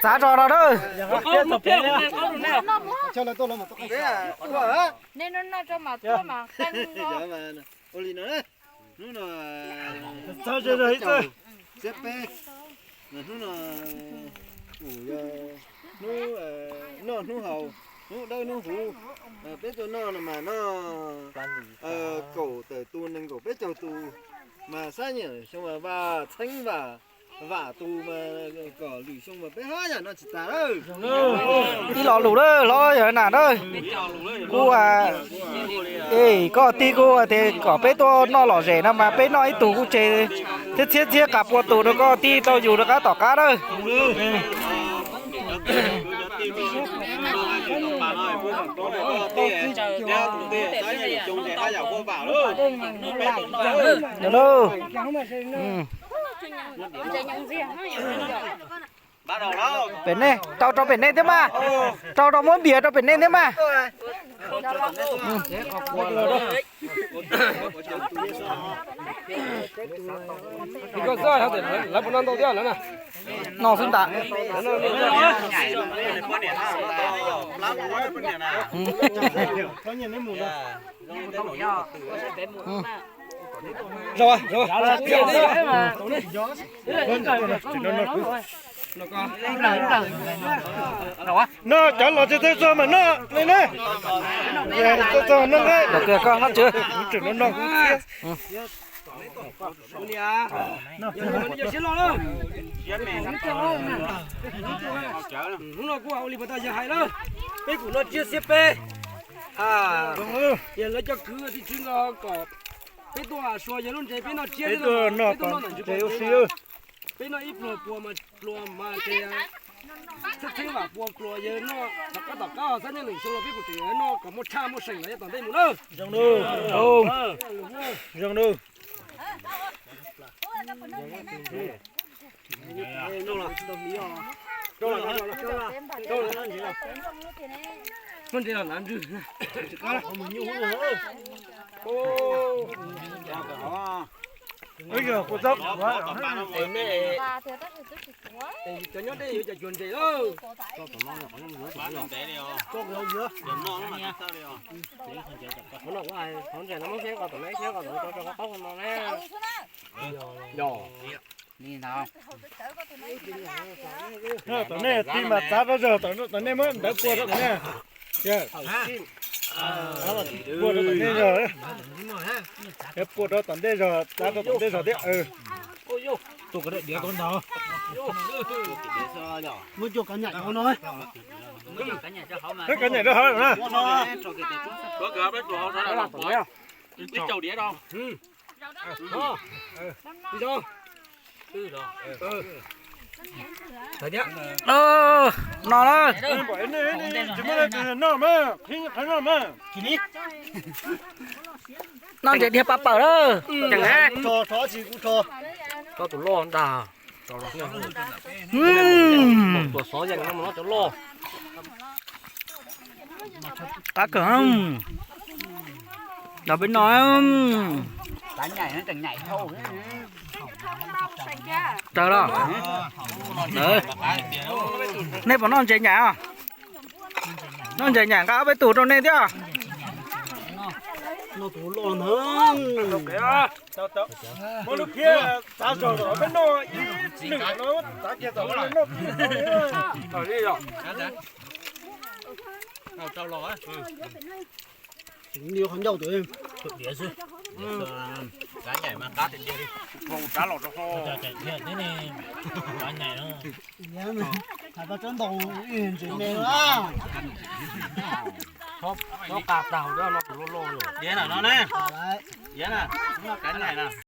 Txav tso no na. Ua li no, hnub no xiab peb, hnub no kuj yog hnub noj hnub haus, hnub dawb hnub huv. Peb tuaj noj no mas noj kaum tawm tus nees nkaum peb caug tus, mas xab nyiam xyoo mas vaj txheeb vam, vam tus mas kom lwm xyoo mas peb hab yam no tsis tas lawm. Ib lo lus na hlob yawg Nam na, kuv, es koj tij kuv tias kom peb tuaj noj lom zem no mas peb noj ib tug kuj tseg thiab txhiab txhiab qas pua tus rau koj tij tau yus rov qab tom qab na. Pem nej, rau rau pem nej thiab mas, rau rau muab npias rau pem nej thiab mas. No xwb ntag. No cov los tsis txog mas no li ne. Txog no, koj no. Hnub no kuj ua li puas tas yawg hais na, peb kuj noj tsiab xiab peb. Yog lawv cov kwv tij txiv nkaus kom peb tuaj suav yawg lub ntses peb noj tsiab, peb tuaj noj ntawm ntsis peb noj ib pluag pua mas pluag mas ces txheeb vam pua pluag yawg noj tom qab tom qab xab nyob lwm xyoo los peb kuj tseem noj kom muaj tshaj muaj seem los yog tom ntej mus na. Zoo no. Cov nyob deb yuav cov cuag ntses lawm. Tom nej tij mas txav rau zog, tom nej muab ntawv pua rau tom nej. Pua rau tom ntej zog, pua rau tom ntej zog, txav rau tom ntej zog thiab. Muab coj kav nyam rau hauv no. Kav nyam rau hauv na. No na. Noj ntses dhia pab pawg lawm. Tso tus loj ntag. Tuam xov yees no mas noj cov loj. Qab kawg. Los peb noj. Raws los. Nej puas noj ntses nyam os? Noj ntses nyam nqa ob peb tug rau nej thiab. Muab lub phiab txav zog los peb noj ib lwm no, txav kiag tom no noj. Qhov ncauj tus diav xwb. Kav nyaim mas qab tiag tiag li. Hau rab los rau hauv. Hais koj tsob ntoo ntses me na. Tsob qab tag hauv no tus loj loj. Diav na no ne. Diav na, kav nyaim na.